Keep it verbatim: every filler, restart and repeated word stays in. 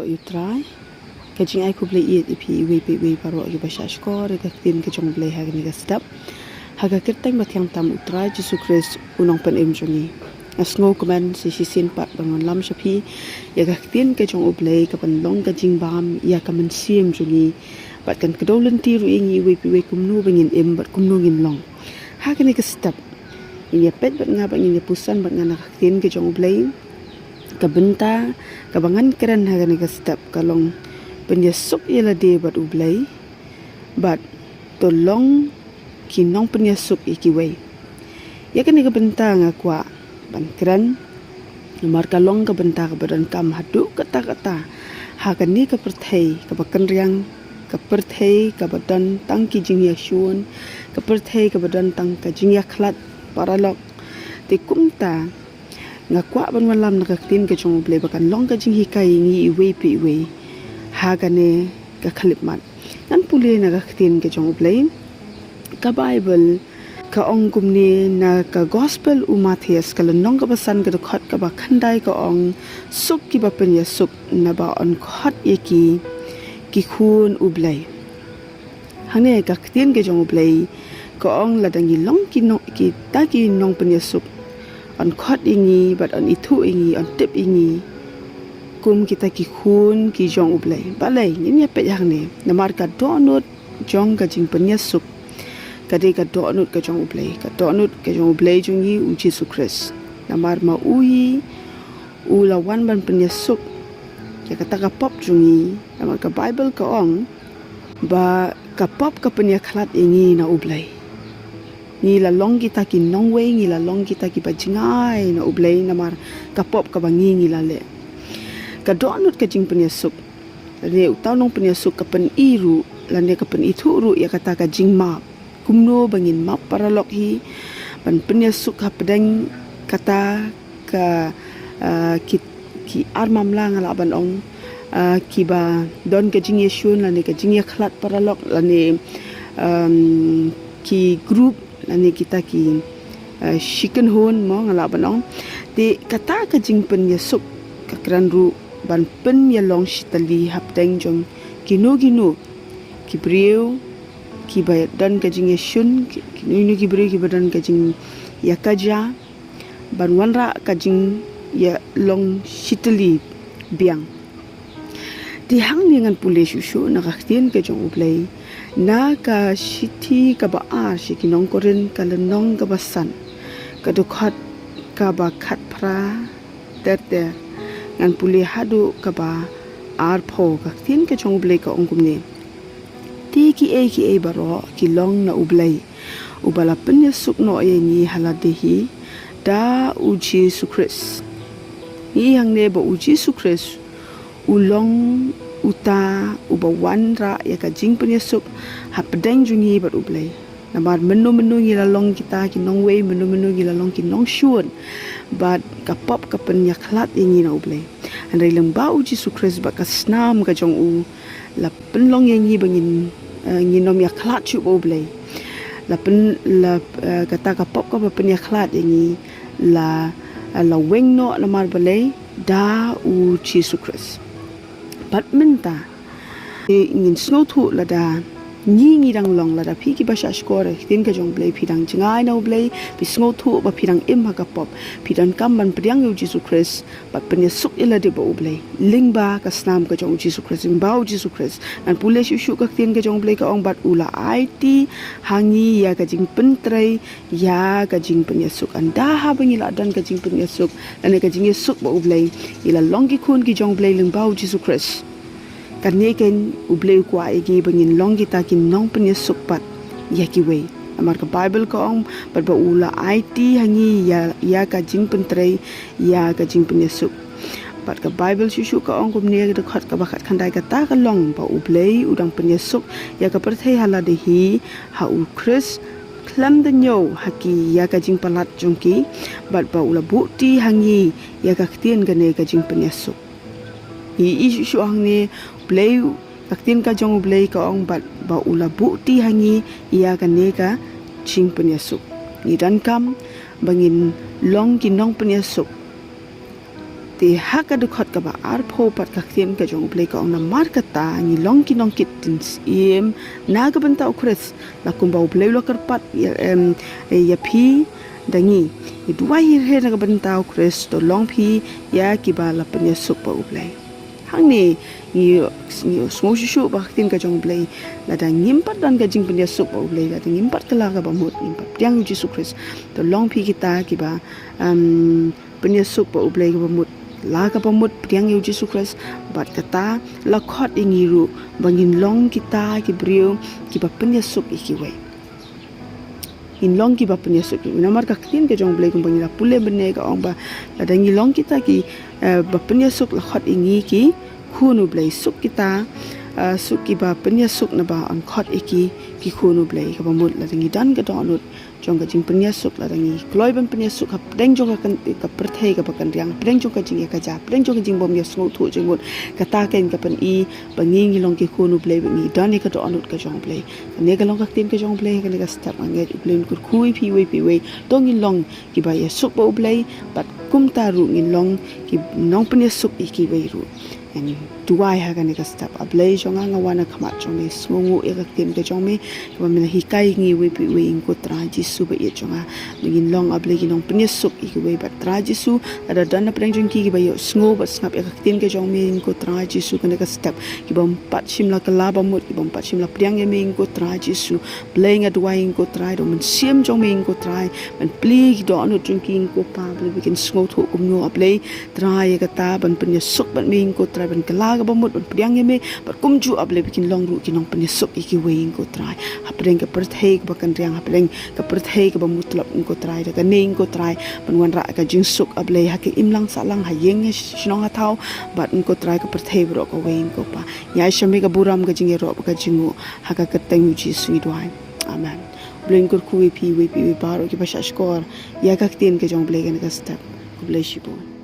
U Trai, ka jingai khublei ïa phi iwei pa iwei baroh kiba shah shkor ïa ka ktien ka jong U Blei ha kane ka step. Ha ka kyrteng ba thiang tam U Trai Jisu Khrist U Nongpynim jong ngi. Nga sngewkmen sa shisien pat ban wanlam sha phi ïa ka ktien ka jong U Blei ka ban long ka jingbam ïa ka mynsiem jong ngi. Bad kan kdew lynti ruh ïa ngi iwei pa iwei kumno ba ngin im bad kumno ngin long. Ha kane ka step ngin ïa peit bad nga bad ngin ïa puson bad nga na ka ktien ka jong U Blei. Ka bynta kaba ngan kren ha kane ka step ka long pynïasuk ïa lade bad U Blei bad to long ki nongpynïasuk ïa kiwei. Ïa kane ka bynta nga kwah ban kren namar ka long ka bynta kaba donkam haduh katta katta ha kane ka pyrthei kaba kynriang, ka pyrthei kaba don tang ki jingïashun, ka pyrthei kaba don tang ka jingïakhlad paralok. Te kumta nga kwah ban wanlam na ka ktien ka jong U Blei ba kan long ka jinghikai ïa ngi iwei pa iwei ha kane ka khyllipmat. Ngan pule na ka ktien ka jong U Blei. Ka Baibl ka ong kumne na ka Gospel u Mathaios ka lynnong kaba san ka dkhot kaba khyndai ka ong, suk kiba pynïasuk naba yn khot ïa ki ki khun U Blei. Hangne ka ktien ka jong U Blei ka ong lada ngi long ki nong, kita ki nongpynïasuk, yn khot ïa ngi bad yn ithuh ïa ngi, yn tip ïa ngi kum kita ki khun ki jong U Blei. Balei? Ngin ïa peit hangne. Namar ka dohnud jong ka jingpynïasuk ka dei ka dohnud ka jong U Blei, ka dohnud ka jong U Blei jong ngi U Jisu Khrist. Namar ma u hi u la wan ban pynïasuk ïa kata ka pop jong ngi. Namar ka Baibl ka ong ba ka pop ka pynïakhlad ïa ngi na U Blei. Ngi la long kita ki nongwei, ngi la long kita kiba jngai na U Blei namar ka pop kaba ngi ngi la leh. Ka dohnud ka jingpynïasuk, lane uta u nongpynïasuk ka pyni ruh lane ka pynithuh ruh ïa kata ka jingmap. Kumno ba ngin map paralok hi, ban pynïasuk hapdeng kata ka, ah, ki, ki ar mamla nga lah ban ong, ah, kiba don ka jingïashun lane ka jingïakhlad paralok lane, um, ki group lane kita ki, ah, shi kynhun mo nga lah ban ong. Te kata ka jingpynïasuk ka kren ruh ban pynïalong shitylli hapdeng jong kino kino ki briew kiba don ka jingïashun, ki, kino kino ki briew kiba don ka jingïakajia, ban wanrah ka jingïalong shitylli biang. Te hangne ngan pule shuh shuh na ka ktien ka jong U Blei na ka shithi kaba ar sha ki nong Korinth ka lynnong kaba san ka dkhot kaba khatphra ter ter. Ngan pule haduh kaba arphew. Ka ktien ka jong U Blei ka ong kumne. Te kiei kiei baroh ki long na U Blei uba la pynïasuk noh ïa ngi ha lade hi da U Jisu Khrist. Ngi hangne ba U Jisu Khrist u long uta uba wanrah ïa ka jingpynïasuk hapdeng jong ngi bad U Blei. Namar mynno mynno ngi la long kita ki nongwei, mynno mynno ngi la long ki nongshun, bad ka pop ka pynïakhlad ïa ngi na U Blei. Hynrei lyngba U Jisu Khrist bad ka snam ka jong u la pynlong ïa ngi ba ngin, eh, ngin ym ïakhlad shuh bad U Blei. La pyn, la, eh, kata ka pop kaba pynïakhlad ïa ngi la, eh, la weng noh namar balei da U Jisu Khrist. Bad mynta, eh, ngin sngewthuh lada ngi ngi dang long, lada phi kiba shah shkor ïa ka ktien ka jong U Blei, phi dang jngai na U Blei, phi sngewthuh ba phi dang im ha ka pop, phi donkam ban pdiang ïa U Jisu Khrist bad pynïasuk ïa lade bad U Blei lyngba ka snam ka jong U Jisu Khrist, lyngba U Jisu Khrist. Ngan pule shuh shuh ka ktien ka jong U Blei ka ong bad u la aiti ha ngi ïa ka jingpyntrei ïa ka jingpynïasuk. Ynda haba ngi la don ka jingpynïasuk lane ka jingïasuk bad U Blei, ngi la long ki khun ki jong U Blei lyngba U Jisu Khrist. Kane keiñ U Blei u kwah ïa ngi ba ngin long kita ki nongpynïasuk pat ïa kiwei. Namar ka Baibl ka ong bad ba u la aiti ha ngi ïa, ïa ka jingpyntrei ïa ka jingpynïasuk. Bad ka Baibl shuh shuh ka ong kumne, ka dkhot kaba khatkhyndai, kata ka long ba U Blei u dang pynïasuk ïa ka pyrthei ha lade hi ha U Khrist khlem da ñiew ha ki ïa ka jingpalat jong ki, bad ba u la buhti ha ngi ïa ka ktien kane ka jingpynïasuk. Ngi i shuh shuh hangne U Blei, ka ktien ka jong U Blei ka ong bad ba u la buhti ha ngi ïa kane ka jingpynïasuk. Ngi donkam ba ngin long ki nongpynïasuk. Te ha ka dkhot kaba arphew pat ka ktien ka jong U Blei ka ong, namar kata ngi long ki nongkit jingim na ka bynta U Khrist, la kumba U Blei u la kyrpad ïa, em, ïa phi da ngi. Ngi duwai hi rhe na ka bynta U Khrist, to long phi ïa kiba la pynïasuk bad U Blei. Hangne ngi, ngi sngew shuh shuh ba ka ktien ka jong U Blei, lada ngim pat don ka jingpynïasuk bad U Blei, lada ngim pat kylla kaba mut, ngim pat pdiang ïa U Jisu Khrist, to long phi kita kiba, em, pynïasuk bad U Blei kaba mut, la kaba mut pdiang ïa U Jisu Khrist, bad kata la khot ïa ngi ruh ba ngin long kita ki briew kiba pynïasuk ïa kiwei. Ngin long kiba pynïasuk ïa kiwei. Namar ka ktien ka jong U Blei kumba ngi la pule mynne ka ong ba lada ngi long kita ki, eh, ba pynïasuk, la khot ïa ngi ki khun U Blei. Suk kita, eh, suk kiba pynïasuk naba yn khot ïa ki ki khun U Blei. Kaba mut lada ngi don ka dohnud jong ka jingpynïasuk, lada ngi kloi ban pynïasuk hapdeng jong ka, ka pyrthei kaba kynriang, hapdeng jong ka jingïakajia, hapdeng jong ka jingbym ïasngewthuh jingmut, kata kein ka pyni ba ngi ngi long ki khun U Blei, ba ngi don ïa ka dohnud ka jong U Blei. Kane ka long ka ktien ka jong U Blei ha kane ka step. Nga ngeit U Blei un kyrkhu ïa phi iwei pa iwei. To ngin long kiba ïasuk bad U Blei, bad kumta ruh ngin long ki nongpynïasuk ïa kiwei ruh. Ngan duwai ha kane ka step. A Blei jong nga, nga wan ha khmat jong me, sngewnguh ïa ka ktien ka jong me kaba me la hikai ïa ngi iwei pa iwei, ko Trai Jisu ba ïeit jong nga, ba ngin long, A Blei, ki nongpynïasuk ïa kiwei. Bad Trai Jisu, lada don na pdeng jong ki kiba ïohsngew bad sngap ïa ka ktien ka jong me, ko Trai Jisu, kane ka step, kibym pat shym la kylla ba mut, kibym pat shym la pdiang ïa me, ko Trai Jisu, Blei, nga duwai, ko Trai, da u Mynsiem jong me, ko Trai, ban plie ïa ki dohnud jong ki, ko Pa, Blei, ba kin sngewthuh kumno, A Blei, Trai, ïa kata ban pynïasuk bad me, ko Trai, ban kylla kaba mut, ban pdiang ïa me, bad kumjuh, A Blei, ba kin long ruh ki nongpynïasuk ïa kiwei, ko Trai, hapdeng ka pyrthei kaba kynriang, hapdeng ka pyrthei kaba mutlop, ko Trai, da kane, ko Trai, ban wanrah ka jingsuk, A Blei, ha ka imlang sahlang, ha ïing, ha shnong, ha thaw, bad, ko Trai, ka pyrthei baroh kawei, ko Pa. Ngi ai sha me ka burom, ka jingïaroh bad ka jingnguh, ha ka kyrteng U Jisu ngi duwai. Amen. U Blei un kyrkhu ïa phi iwei pa iwei baroh kiba shahshkor ïa ka ktien ka jong U Blei kane ka step. Khublei shibun.